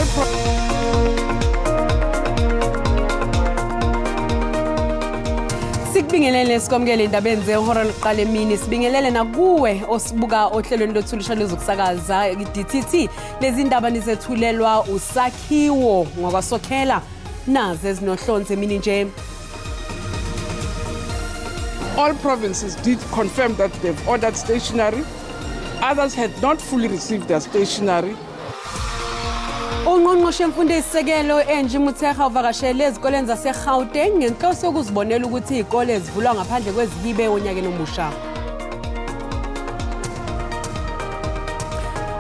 All Sibingelele sikwamukele indabeni zehora lokuqala emini, sibingelele nakuwe osibuka ohlelweni lwethu lokusakaza i-DTT. Lezi ndaba nizethulelwa uSakhiwo ngokwasokhela nazi ezinohlonze emini nje. All provinces did confirm that they've ordered stationery. Others had not fully received their stationery. Ungqongqoshe wemfundo eyisisekelo Angie Motshekga uvakashele ezikoleni zaseGauteng ngenhloso yokuzibonela ukuthi izikole zivulwa ngaphandle kwezihibe onyakeni omusha.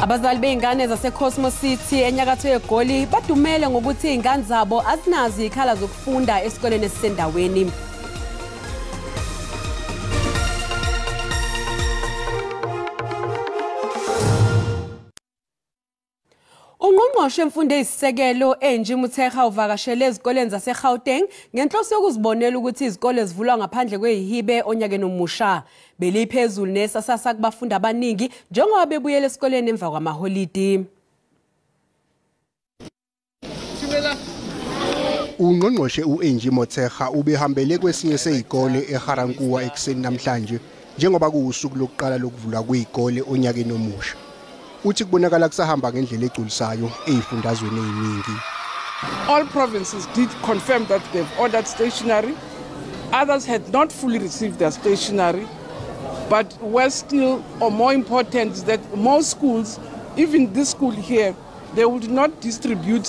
Abazali beingane zaseCosmo City enyakatho yeGoli badumele ngokuthi izingane zabo azinazo izikhala zokufunda esikoleni esisendaweni. Ungqongqoshe wemfundo eyisisekelo Angie Motshekga uvakashele ezikoleni zaseGauteng ngenhloso yokuzibonela ukuthi izikole zivulwa ngaphandle kwezihibe onyakeni omusha. Beliphezulu nesasasa kubafundi abaningi njengoba bebuyele esikoleni emva kwamaholidi. Ungqongqoshe uAngie Motshekga ubehambele kwesinye sezikole eGarankuwa ekuseni namhlanje njengoba kuwusuku lokuqala lokuvulwa kwezikole onyakeni omusha. Uthi kubonakala kusahamba ngendlela egculisayo ezifundazweni eziningi. All provinces did confirm that they've ordered stationery. Others had not fully received their stationery. But we're still, or more important, is that most schools, even this school here, they would not distribute,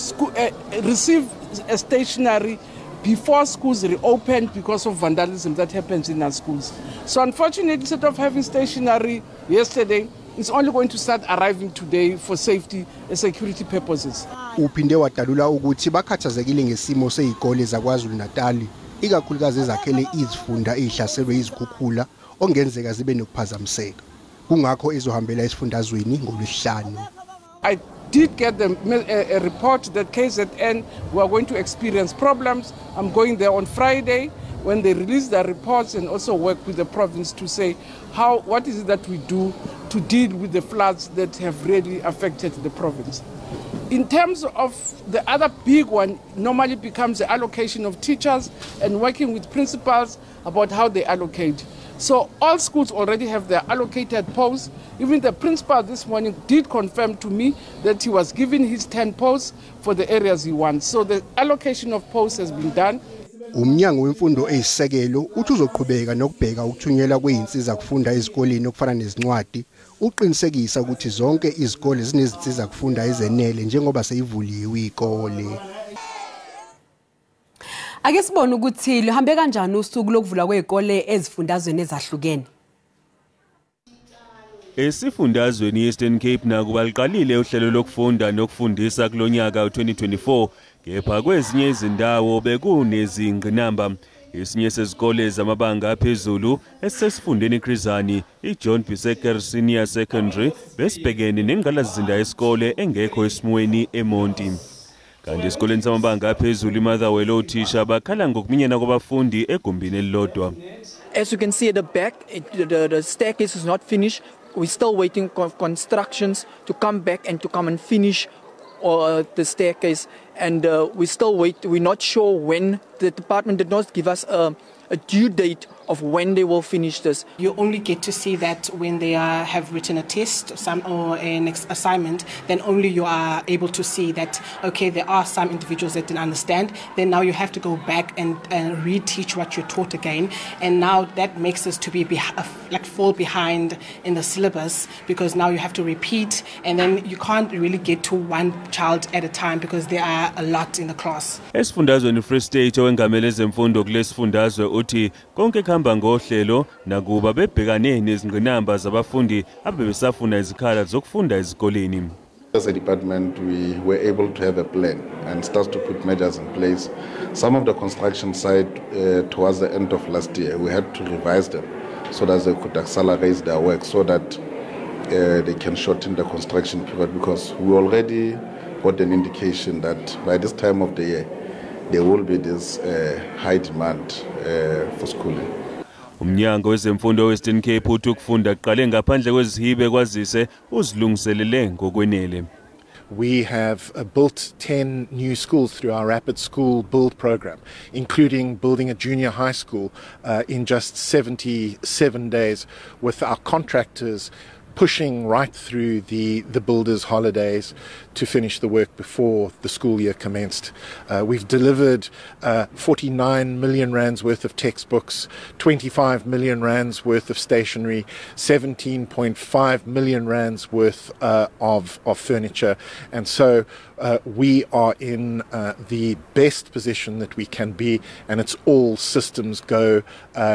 receive a stationery before schools reopened because of vandalism that happens in our schools. So unfortunately, instead of having stationery yesterday, it's only going to start arriving today for safety and security purposes. Uphinde wadalula ukuthi bakhathazekile ngesimo sezikole zaKwaZulu Natal, ikakhulukazi ezakhele izifunda ezihlaselwe izikhukhula ongenzeka zibe nokuphazamiseka. Kungakho ezohambela esifundazweni ngolwesihlanu. I did get a report that KZN were going to experience problems. I'm going there on Friday when they release their reports and also work with the province to say what is it that we do to deal with the floods that have really affected the province. In terms of the other big one, normally becomes the allocation of teachers and working with principals about how they allocate. So all schools already have their allocated posts. Even the principal this morning did confirm to me that he was given his 10 posts for the areas he wants. So the allocation of posts has been done. Umnyango wemfundo eyisisekelo uthi uzoqhubeka nokubheka ukuthunyelwa kwezinsiza kufunda ezikoleni okufana nezincwadi, uqinisekisa ukuthi zonke izikole zinezinsiza kufunda ezenele njengoba seyivuliwe izikole. Ake sibone ukuthi luhambe kanjani usuku lokuvulwa kwezikole ezifundazweni ezahlukene. Esifundazweni Eastern Cape nakuba liqalile uhlelo lokufunda nokufundisa kulonyaka u2024, kepha kwezinye izindawo bekunezingqinamba. Esinye sezikole zamabanga aphezulu esesifundeni Chris-Hani, iJohn Biseker Senior Secondary, besibhekene nengqalasizinda yesikole engekho esimweni eMonti. Kanti esikoleni samabanga aphezulu iMotherwell othisha bakhala ngokuminyana kwabafundi egumbini elilodwa. As you can see at the back, the staircase is not finished. We're still waiting for constructions to come back and to come and finish the staircase, and we still wait. We're not sure when. The department did not give us a due date of when they will finish this. You only get to see that when they have written a test or an assignment, then only you are able to see that, okay, there are some individuals that didn't understand. Then now you have to go back and reteach what you taught again. And now that makes us to be fall behind in the syllabus, because now you have to repeat, and then you can't really get to one child at a time because there are a lot in the class. Esifundazweni Free State owengamele ezemfundo kulesifundazwe uthi konke kuhamba ngohlelo nakuba bebhekane nezingqinamba zabafundi abebesafuna izikhala zokufunda ezikoleni. As a department, we were able to have a plan and start to put measures in place. Some of the construction site towards the end of last year, we had to revise them so that they could accelerate their work so that they can shorten the construction period, because we already got an indication that by this time of the year, there will be this high demand for schooling. Umnyango wezemfundo Western Cape uthi ukufunda kuqale ngaphandle kwezihibe kwazise uzilungiselele ngokwenele. We have built 10 new schools through our Rapid School Build program, including building a junior high school in just 77 days, with our contractors pushing right through the builders' holidays to finish the work before the school year commenced. We've delivered 49 million rands worth of textbooks, 25 million rands worth of stationery, 17.5 million rands worth of furniture. And so we are in the best position that we can be, and it's all systems go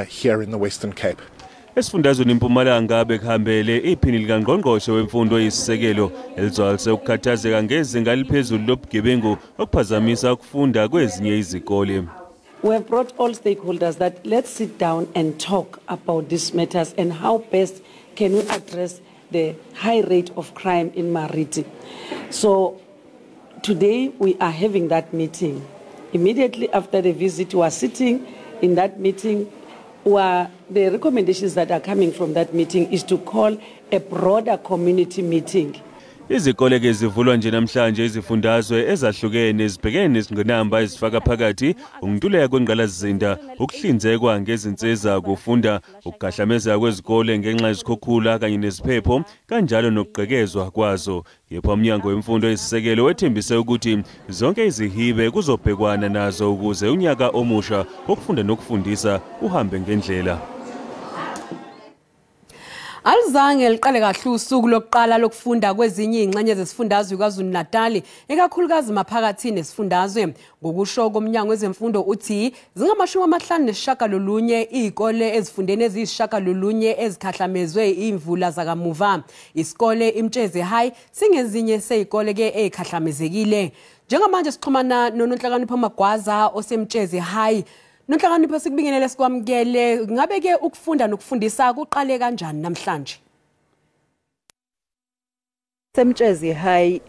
here in the Western Cape. Esifundazweni iMpumalanga bekuhambele iphini likangqongqoshe wemfundo eyisisekelo elizwakalise ukukhathazeka ngezinga eliphezulu lobugebengu okuphazamisa ukufunda kwezinye izikole. We have brought all stakeholders that let's sit down and talk about these matters and how best can we address the high rate of crime in Mariti. So today we are having that meeting. Immediately after the visit, we are sitting in that meeting. The recommendations that are coming from that meeting is to call a broader community meeting. Izikole ke zivulwa nje namhlanje izifundazwe ezahlukene zibhekene nezingqinamba ezifaka phakathi ukuntuleka kwengqalasizinda, ukuhlinzekwa ngezinsiza kufunda, ukugahlamezeka kwezikole ngenxa yezikhukhula kanye neziphepho, kanjalo nokugqekezwa kwazo. Yepha umnyango wemfundo eyisisekelo wethembise ukuthi zonke izihibe kuzobhekwana nazo ukuze unyaka omusha wokufunda nokufundisa uhambe ngendlela. Alizange liqale kahle usuku lokuqala lokufunda kwezinye izingxenye zesifundazwe KwaZulu-Natal, ikakhulukazi maphakathi nesifundazwe. Ngokusho komnyango wezemfundo uthi zingama-59 izikole ezifundeni eziyisishiyagalolunye ezikhahlamezwe imvula zakamuva. Isikole iMtshezi High singezinye sezikole ke ezikhahlamezekile. Njengamanje sixhumana noNonhlakanipho Magwaza oseMtshezi High. Nonhlakanipho, sikubingelele sikwamukele. Ngabe ke ukufunda nokufundisa kuqale kanjani namhlanje? Semtshezi High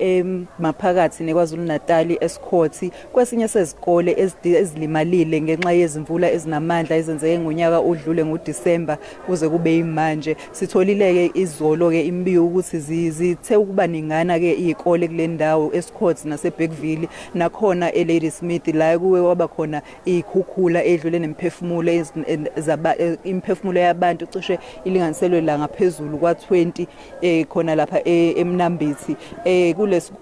maphakathi neKwaZulu-Natal eSikhothi, kwesinye sezikole ezilimalile ngenxa yezimvula ezinamandla ezenzeke ngonyaka odlule ngoDisemba kuze kube imanje. Sitholile-ke izolo-ke imibiko ukuthi zithe ukuba ningana-ke iy'kole kule ndawo eSikhothi naseBergville, nakhona eLadysmith la kuwe waba khona iy'khukhula edlule nemiphefumulo imiphefumulo yabantu cishe ilinganiselwe la ngaphezulu kwa-20 khona lapha eMnambithi.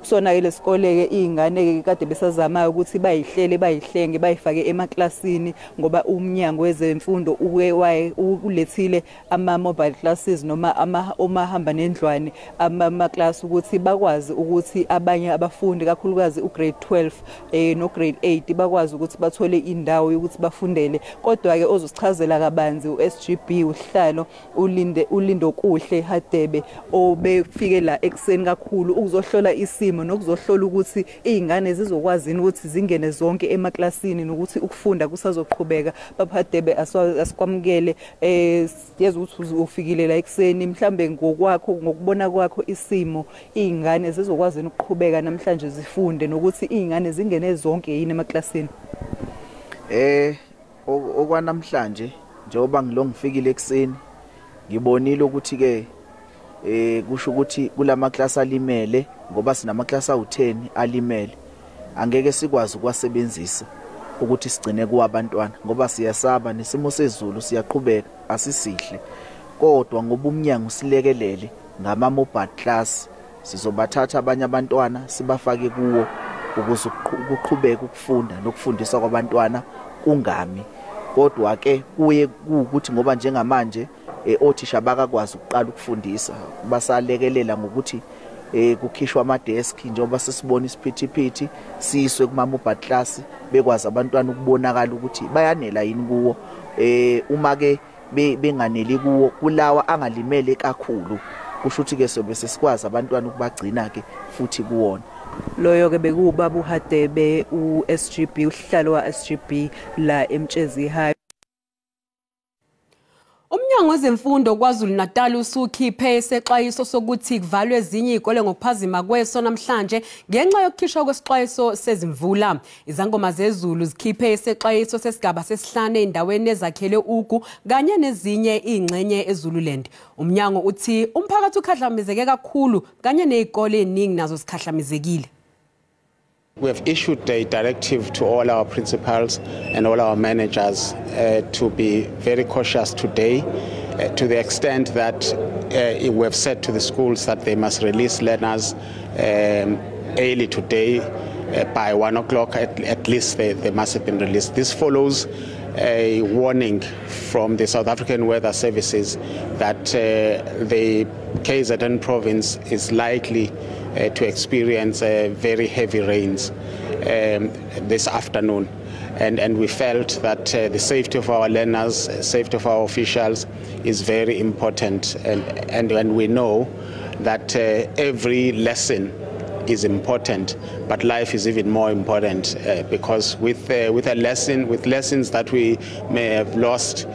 Kusona ke lesikole ke izingane ke kade besazama ukuthi bayihlele bayihlenge bayifake emaklasini, ngoba umnyango wezemfundo uke ulethile ama mobile classes noma omahamba nendlwane ama class ukuthi bakwazi ukuthi abanye abafundi kakhulukazi ugrade 12 no grade 8 bakwazi ukuthi bathole indawo yokuthi bafundele. Kodwa ke ozosichazela kabanzi uSGB uhlalo uLindokuhle Hadebe obefike la ekuseni kakhulu ukuzohlola isimo nokuzohlola ukuthi izingane zizokwazi ukuthi zingene zonke emaklasini nokuthi ukufunda kusazoqhubeka. Baphadebe, asikwamukele. Siyeza ukuthi ufikile la ekuseni, mhlambe ngokwakho ngokubona kwakho isimo izingane zizokwazi ukuqhubeka namhlanje zifunde nokuthi izingane zingene zonke yini emaklasini? Okwanamhlanje njengoba ngifikile ekuseni ngibonile ukuthi ke kusho ukuthi kulama class alimele, ngoba sinama class awu10 alimele, angeke sikwazi ukwasebenzisa ukuthi sigcine kuwabantwana ngoba siyasaba nesimo sezulu siyaqhubeka asisihle. Kodwa ngoba umnyango usilekelele ngama mobile class, sizobathatha abanye abantwana sibafake kuwo ukuze ukuqhubeka ukufunda nokufundiswa kwabantwana kungami. Kodwa ke kuye ukuthi ngoba njengamanje othisha bakakwazi ukuqala ukufundisa, basalekelela ngokuthi kukhishwa ama desk njengoba sesibona isiphithiphithi siswe kuma mobile class, bekwazi abantwana ukubonakala ukuthi bayanela yini kuwo. Uma ke benganeli kuwo kulawa angalimele kakhulu, kusho ukuthi ke sobe sesikwazi abantwana ukubagcina ke futhi kuwona. Loyo ke bekuwubaba uHadebe uSGB uhlalo wa SGB la eMtshezi High. Umnyango wezemfundo KwaZulu-Natal usukhiphe isexwayiso sokuthi kuvalwe ezinye izikole ngokuphazima kweso namhlanje ngenxa yokukhishwa kwesixwayiso sezimvula. Izangoma zezulu zikhiphe isexwayiso sesigaba sesihlanu endaweni ezakhele ugu kanye nezinye ingxenye eZululand. Umnyango uthi umphakathi ukhahlamezeke kakhulu kanye nezikole eziningi nazo zikhahlamezekile. We have issued a directive to all our principals and all our managers to be very cautious today, to the extent that we have said to the schools that they must release learners early today by 1 o'clock. At least they must have been released. This follows a warning from the South African Weather Services that the KZN province is likely to experience very heavy rains this afternoon. And we felt that the safety of our learners, safety of our officials is very important. And we know that every lesson is important, but life is even more important because with lessons that we may have lost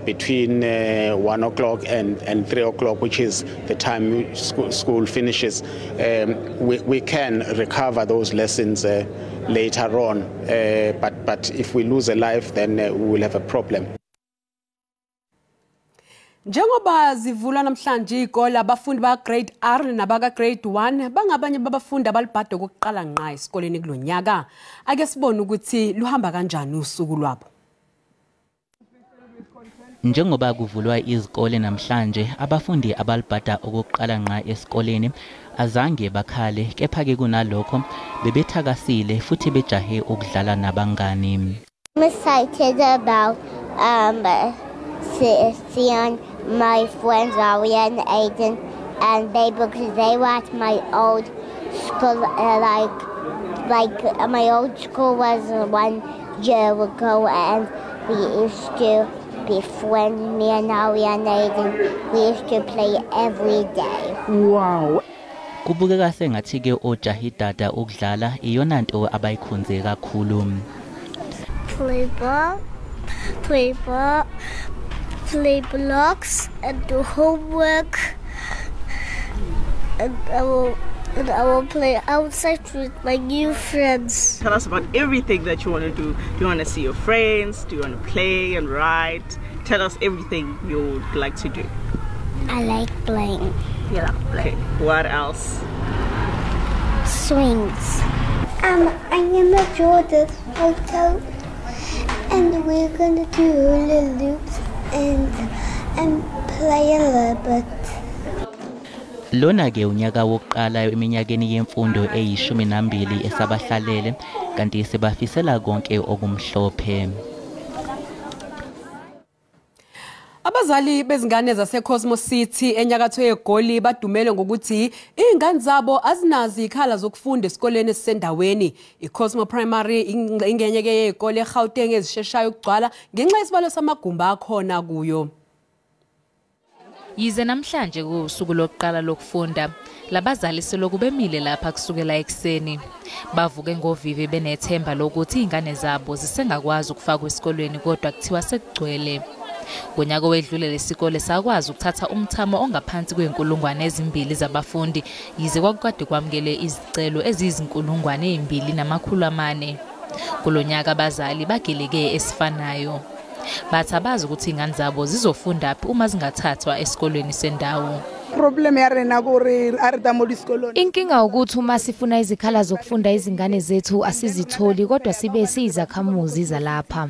between 1 o'clock and 3 o'clock, which is the time school finishes, we can recover those lessons later on. But if we lose a life, then we will have a problem. Njengoba zivulwa namhlanje izikole, abafundi ba grade R nabaka grade 1 bangabanye babafundi abalibhade okokuqala ngqa esikoleni kulonyaka. Ake sibone ukuthi luhamba kanjani usuku lwabo. Njengoba kuvulwa izikole namhlanje, abafundi abalibhada okokuqala ngqa esikoleni azange bakhale, kepha ke kunalokho bebethakasile futhi bejahe ukudlala nabangani. I'm excited about seeing my friends Aria and Aiden, and they, because they were at my old school, like my old school was 1 year ago, and we used to be friends, me and Aria and Aiden. We used to play every day. Wow. Kubukeka sengathi ke ojahidada ukudlala iyona nto abayikhonze kakhulu. Play ball, play ball, play blocks and do homework, and I will play outside with my new friends. Tell us about everything that you want to do. Do you want to see your friends? Do you want to play and write? Tell us everything you would like to do. I like playing. You like playing. Okay. What else? Swings. I'm gonna draw this photo, and we're gonna do hula loops and play a little bit. Lona ke unyaka wokuqala eminyakeni yemfundo eyi-12 esabahlalele, kanti sibafisela konke okumhlophe. Abazali bezingane zaseCosmo City enyakatho yeGoli badumele ngokuthi izingane zabo azinazo izikhala zokufunda esikoleni esisendaweni. ICosmo Primary ingenye ke yezikole eGauteng ezisheshayo ukugcwala ngenxa yesibalo samagumbi akhona kuyo. Yize namhlanje kusuku lokuqala lokufunda, labazali seloku bemile lapha kusukela ekuseni. Bavuke ngovivi benethemba lokuthi izingane zabo zisengakwazi ukufakwa esikolweni, kodwa kuthiwa sekugcwele. Ngonyaka owedlule lesikole sakwazi ukuthatha umthamo ongaphansi kwe-2,000 zabafundi, yize kwakukade kwamukele izicelo eziyi-2,400. Kulonyaka abazali bagilike esifanayo. Bathi abazi ukuthi ingane zabo zizofundaphi uma zingathathwa esikolweni sendawo. Inkinga ukuthi uma sifuna izikhala zokufunda izingane zethu asizitholi, kodwa sibe siyizakhamuzi zalapha.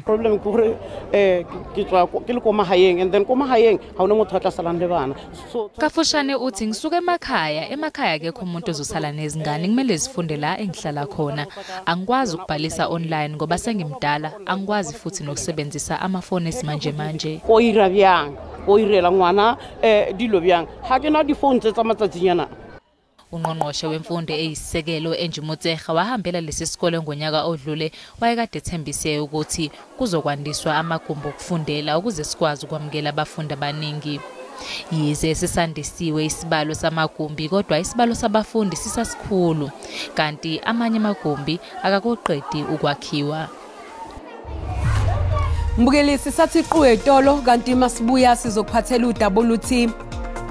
Kafushane uthi ngisuke emakhaya akekho umuntu ozosala nezingane, kumele zifunde la engihlala khona. Angikwazi ukubhalisa online ngoba sengimdala, angikwazi futhi nokusebenzisa amafoni esimanje manje. Ungqongqoshe wemfundo eyisisekelo Angie Motshekga wahambela lesi sikole ngonyaka odlule, wayekade ethembise ukuthi kuzokwandiswa amagumbi okufundela ukuze sikwazi ukwamukela abafundi abaningi. Yize sisandisiwe isibalo samagumbi, kodwa isibalo sabafundi sisasikhulu, kanti amanye amagumbi akakoqedi ukwakhiwa. Mbukeli, sisathi qu etolo kanti masibuya sizokuphathela udaba oluthi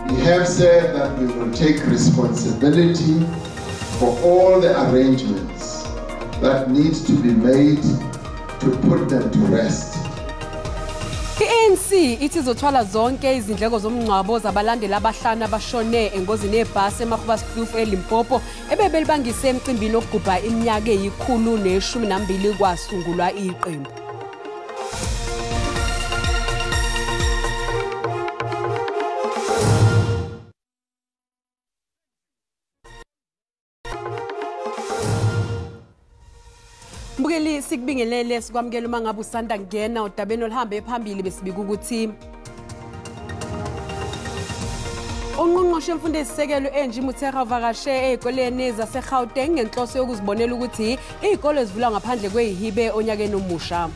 We have said that we will take responsibility for all the arrangements that need to be made to put them to rest. I-ANC ithi izothwala zonke izindleko zomngcwabo zabalandeli abahlanu abashone engozini yebhasi eMahubatskloof eLimpopo ebebelibangise emcimbini wokugubha iminyaka eyi-112 kwasungulwa iqembu. Mbukeli, sikubingelele sikwamukela uma ngabe usanda kungena udabeni oluhambe phambili. Besibika ukuthi ungqongqoshe wemfundo eyisisekelo Angie Motshekga uvakashe ezikoleni zaseGauteng ngenhloso yokuzibonela ukuthi izikole zivulwa ngaphandle kwezihibe onyakeni omusha.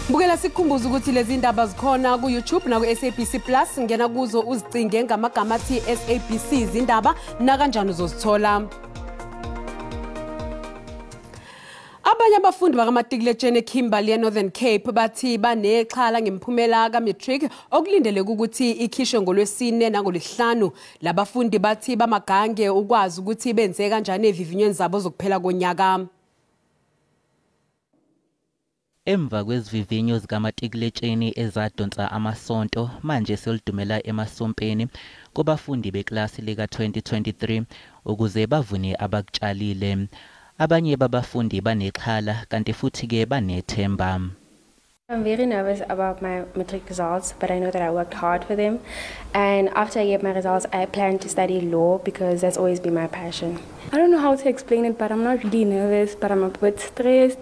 Mbukela, sikukhumbuza ukuthi lezi ndaba zikhona ku-YouTube naku-SABC Plus. Ngena kuzo uzicinge ngamagama athi SABC izindaba, nakanjani uzozithola. Abanye abafundi bakamatikuletsheni eKimberley eNorthern Cape bathi banexhala ngemiphumela ka-matric okulindeleke ukuthi ikhishwe ngolwesine nangolwesihlanu. Labafundi bathi bamagange ukwazi ukuthi benze kanjani evivinyweni zabo zokuphela konyaka. Emva kwezivivinyo zikamatikuletsheni ezadonsa amasonto, manje selidumela emasompeni kubafundi beklasi lika-2023 ukuze bavune abakutshalile. Abanye babafundi banexhala kanti futhi-ke banethemba. I'm very nervous about my matric results, but I know that I worked hard for them. And after I get my results, I plan to study law because that's always been my passion. I don't know how to explain it, but I'm not really nervous, but I'm a bit stressed.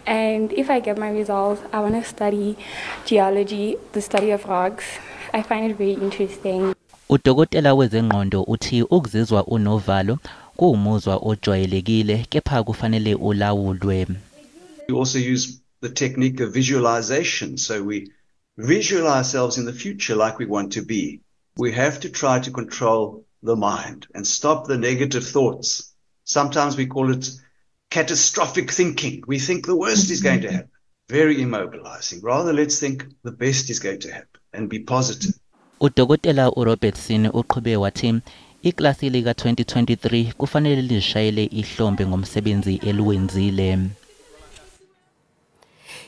And if I get my results, I want to study geology, the study of rocks. I find it very interesting. Udokotela wezengqondo uthi ukuzizwa unovalo kuwumuzwa ojwayelekile kepha kufanele ulawulwe. We also use the technique of visualization. So we visualize ourselves in the future like we want to be. We have to try to control the mind and stop the negative thoughts. Sometimes we call it catastrophic thinking. We think the worst is going to happen. Very immobilizing. Rather, let's think the best is going to happen and be positive. Udokotela uRobertson uqhube wathi iklasi lika 2023 kufanele lishayele ihlombe ngomsebenzi eliwenzile.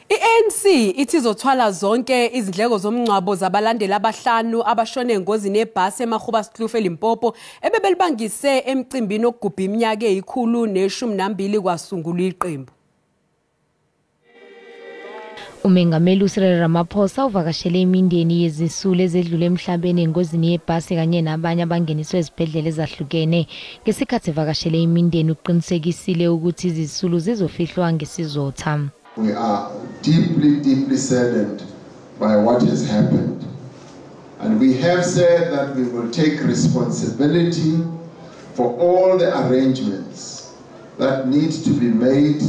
I-ANC ithi izothwala zonke izindleko zomngcwabo zabalandeli abahlanu abashone engozini yebhasi eMahubatskloof eLimpopo ebebelibangise emcimbini wokugubha iminyaka eyi-112 kwasungulwa iqembu. Umengameli uCyril Ramaphosa uvakashele imindeni yezisulu ezedlule emhlabeni engozini yebhasi kanye nabanye abangeniswe ezibhedlela ezahlukene. Ngesikhathi evakashele imindeni uqinisekisile ukuthi izisulu zizofihlwa ngesizotha. We are deeply, deeply saddened by what has happened. And we have said that we will take responsibility for all the arrangements that need to be made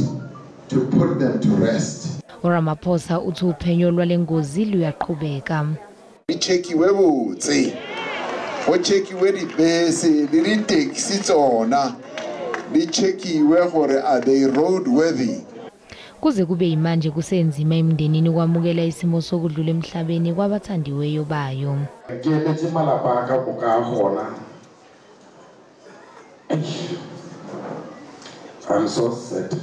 to put them to rest. uRamaphosa uthi uphenyo lwalengozi luyaqhubeka. Ichekiwe botse. Go chekiwe dibese le di-taxi tsona. Di chekiwe gore are they roadworthy? Kuze kube yimanje kusenzima emndenini ukwamukela isimo sokudlula emhlabeni kwabathandiweyo bayo. Ke emetse malapa a ka moka a gona. I'm so sad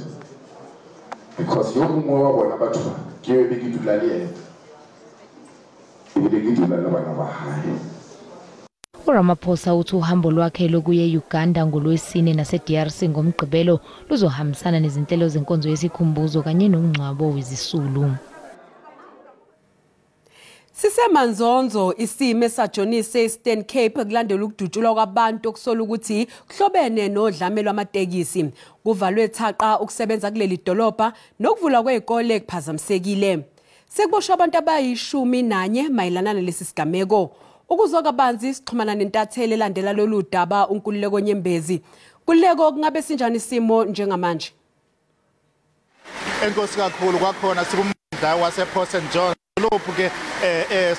because yo mongwe wa bona batho ba ke be ke dula le yena ebile ke dula le bana ba hae. uRamaphosa uthi uhambo lwakhe lokuya e-Uganda ngolwesine nase-DRC ngomgqibelo luzohambisana nezinhlelo zenkonzo yesikhumbuzo kanye nomngcwabo wezisulu. Sisemanzonzo isimo esajonise e-Eastern Cape kulandela ukudutshulwa kwabantu okusola ukuthi kuhlobene nodlame lwamatekisi. Kuvalwe thaqa ukusebenza kuleli dolobha nokuvulwa kwezikole kuphazamisekile. Sekuboshwe abantu abayi-11 mayelana nalesi sigameko. Ukuzwa kabanzi sixhumana nentatheli elandela lolu daba uNkululeko Nyembezi. Nkululeko, kungabe sinjani isimo njengamanje? Enkosi kakhulu. Kwakhona sikumdla wase-Port St Johns, dolophu ke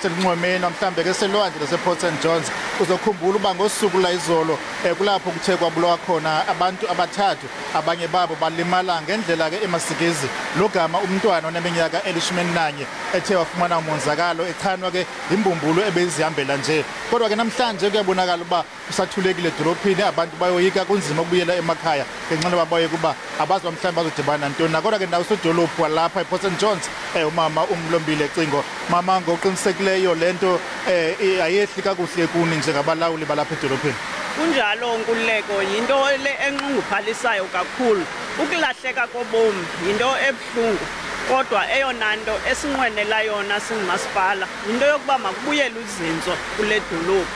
selunxwemeni mhlambe ke selwandle lase-Port St Johns. Uzokhumbula uba ngosuku la izolo kulapho kuthe kwabulawa khona abantu abathathu, abanye babo balimala ngendlela ke emasikizi. Logama umntwana oneminyaka eli-11 ethe wafumana umonzakalo echanwa ke imbumbulu ebezihambela nje. Kodwa ke namhlanje kuyabonakala uba kusathulekile edolophini, abantu bayoyika, kunzima ukubuyela emakhaya ngenxa yoba baye kuba abazi mhlawumbi bazodibana ntoni na. Kodwa ke nawo sodolophu walapha ePort St Johns umama uMlombile Cingo, mama, ngokuqinisekileyo lento ayehli kakuhle kuni njengabalawuli balapha edolophini? Kunjalo Nkululeko, yinto le enxunguphalisayo kakhulu. Ukulahleka kobomi yinto ebuhlungu, kodwa eyona nto esinqwenela yona singumasipala yinto yokuba makubuyele uzinzo kule dolophu.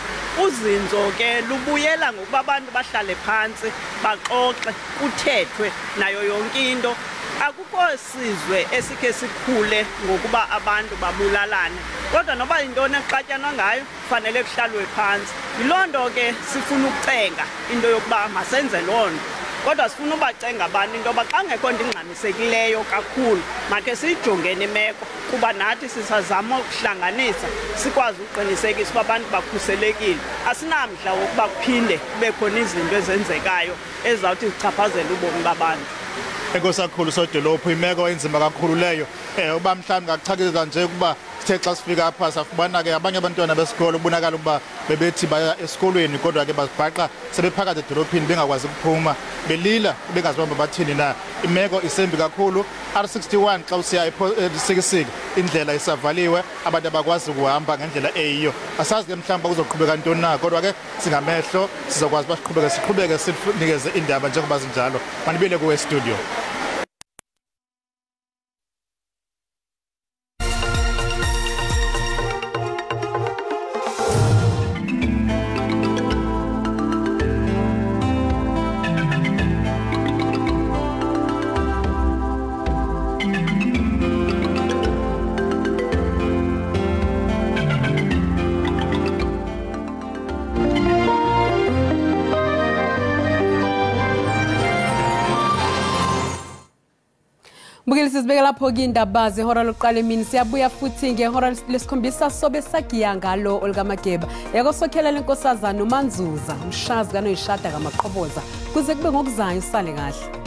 Uzinzo ke lubuyela ngokuba abantu bahlale phantsi, baxoxe, kuthethwe nayo yonke into. Akukho sizwe esikhe sikhule ngokuba abantu babulalane, kodwa noba yintoni exatyanwa ngayo kufanele kuhlalwe phantsi. Yiloo nto ke sifuna ukucenga into yokuba masenze loo nto, kodwa sifuna ubacenga abantu into yoba xa ngekho nto ingxamisekileyo kakhulu makhe siyijongeni imeko, kuba nathi sisazama ukuhlanganisa sikwazi ukuqinisekisa uba abantu bakhuselekile. Asinamdla wokuba kuphinde kube khona izinto ezenzekayo ezizawuthi zichaphazele ubomi babantu. Enkosi kakhulu sodolophu, imeko enzima kakhulu leyo. Uba mhlawumbi ngakuchakeza nje ukuba sithe xa sifika apha safumana ke abanye abantwana besikolo kubonakala ukuba bebethi baya esikolweni, kodwa ke bazibhaqa sebephakathi edolophini bengakwazi ukuphuma, belila bengazi uba bathini na. Imeko isembi kakhulu. R61 xa usiya eSikisiki indlela isavaliwe, abantu abakwazi ukuhamba ngendlela eyiyo. Asazi ke mhlawumbi kuzoqhubeka ntoni na, kodwa ke singamehlo sizokwazi uba siqhubeke sinikeze iindaba njengoba zinjalo. Mandibuyele kuwe studio. Mbukeli, sizibeke lapho ke indaba zehora lokuqala emini. Siyabuya futhi ngehora lesikhombisa sobe sagiya ngalo olukaMageba yakosokhelela inkosazana uManzuza umshazi kanoyishada kaMaqhoboza. Kuze kube ngokuzayo, usale kahle.